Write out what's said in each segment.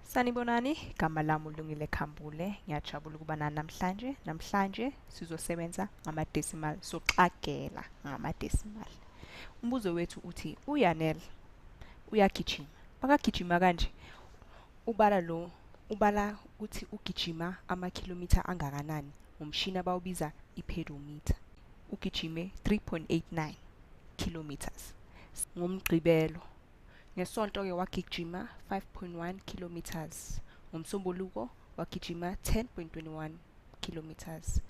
Sanibonani, igama lami uLungile Khambule. Ngiyajabula ukuba nani namhlanje. Namhlanje sizosebenza ngama-decimal, soxagela ngama-decimal. Umbuzo wethu uthi uYanel uyagijima. Makagijima kanje, ubala lo, ubala ukuthi ugijima amakhilomitha angakanani ngomshini abawubiza i-pedometer. Ugijime 3.89 kilometers ngoMgqibelo. Ngesonto-ke wagijima 5.1 kilometers. NgoMsombuluko wagijima 10.21 kilometers.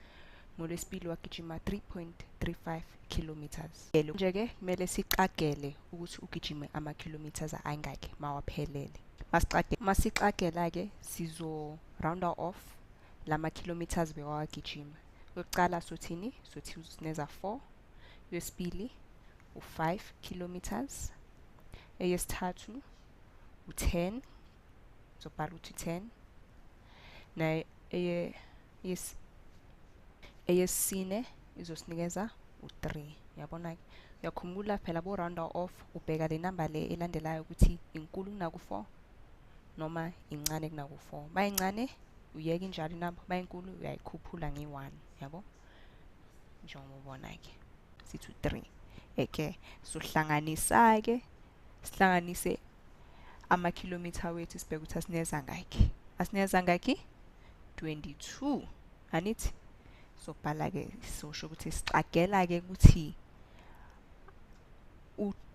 NgoLwesibili wagijima 3.35 kilometers. Nje-ke kumele siqagele ukuthi ugijime ama-kilometers angaki mawaphelele. Masiqagela-ke sizo rounda off lama kilometers bewawagijima. Yokuqala sothini? Sothi usineza 4. Yesibili u5 kilometers. Eyesithathu u10, zobhala ukuthi 10. Na eyesine izosinikeza u3. Uyabona ke? Uyakhumbula phela bo round off, ubheka le number le elandelayo ukuthi inkulu kunaku 4 noma incane kunaku 4. Mayincane uyeka injalo inamba, mayinkulu uyayikhuphula nge1, yabo? Njengoba ubona ke sithi u3. Eke sohlanganisa ke, sihlanganise amakhilomitha wethu, sibheke ukuthi asineza ngakhi. Asineza ngakhi? 22. Anithi sobhala ke, sosho ukuthi sicagela ke ukuthi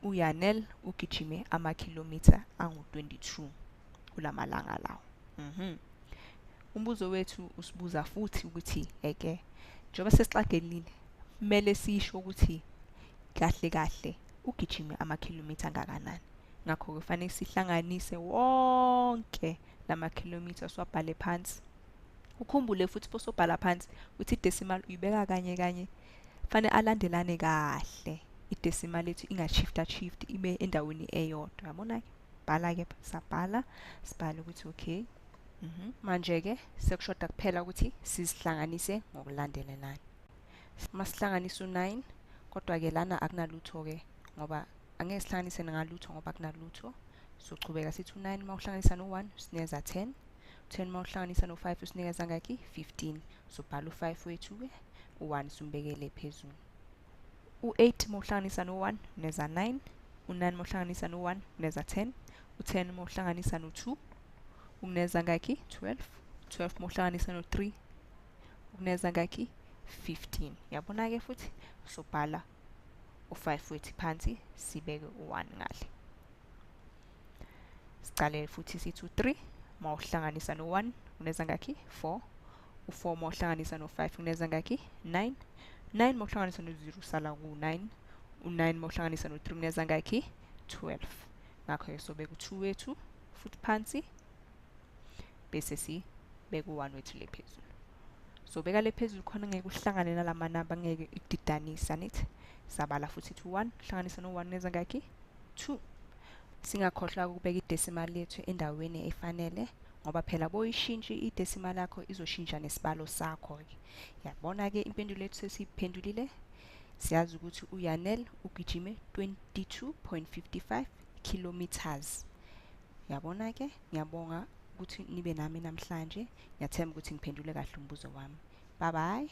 uYanel ugijime amakhilomitha angu-22 kulamalanga lawo. Umbuzo wethu usibuza futhi ukuthi eke njengoba sesixagelile kumele sisho ukuthi kahle kahle ugijime amakhilomitha angakanani. Ngakho-ke kufanele sihlanganise wonke lamakhilomitha, siwabhale phansi. Ukhumbule futhi bosobhala phansi ukuthi i-decimal uyibeka kanye kanye, fanele alandelane kahle. I-decimal yethu inga-shifta shift, ibe endaweni eyodwa. Yabona ke? Bhala ke, sabhala, sibhale ukuthi okay. Manje ke sekushoda kuphela ukuthi sizihlanganise ngokulandelelana. Masihlanganisa u9, kodwa ke lana akunalutho ke ngoba angeke sihlanganise ngalutho ngoba akunalutho. Sochubeka sithi u9 mawuhlanganisa no1 usinikeza 10. 10 mawuhlanganisa no5 usinikeza ngaki? 15. Sobhala u5 wethu ke, u1 simbekele phezulu. U8 mawuhlanganisa no1 uneza 9, u9 mawuhlanganisa no1 uneza 10, u10 mawuhlanganisa no2 ukuneza ngaki? 12. 12 mawuhlanganisa no3 ukuneza ngaki? 15. Yabona ke futhi sobhala u5 wethu phansi, sibeke u1 ngale. Sicale futhi sithi u3 mawuhlanganisa no1 uneza ngaki? 4. U4 mawuhlanganisa no5 uneza ngaki? 9. 9 mawuhlanganisa no0 usala ku9. U9 mawuhlanganisa no3 uneza ngaki? 12. Ngakho ke sobeka u2 wethu futhi phansi, bese sibeka u1 wethu le phezulu. Sobeka le phezulu khona ngeke uhlangane nalama namba, ngeke ikudidanisa nithi. Sabala futhi 1 hlanganisa no1 neza ngaki? 2. Singakhohlwa ukubeka i-decimal yethu endaweni efanele ngoba phela boyishintshe i-decimal yakho izoshintsha nesibalo sakho ke. Yabona ke impendulo yethu sesiphendulile. Siyazi ukuthi uYanel ugijime 22.55 kilometers. Yabona ke, ngiyabonga ukuthi nibe nami namhlanje. Ngiyathemba ukuthi ngiphendule kahle umbuzo wami. Bye bye.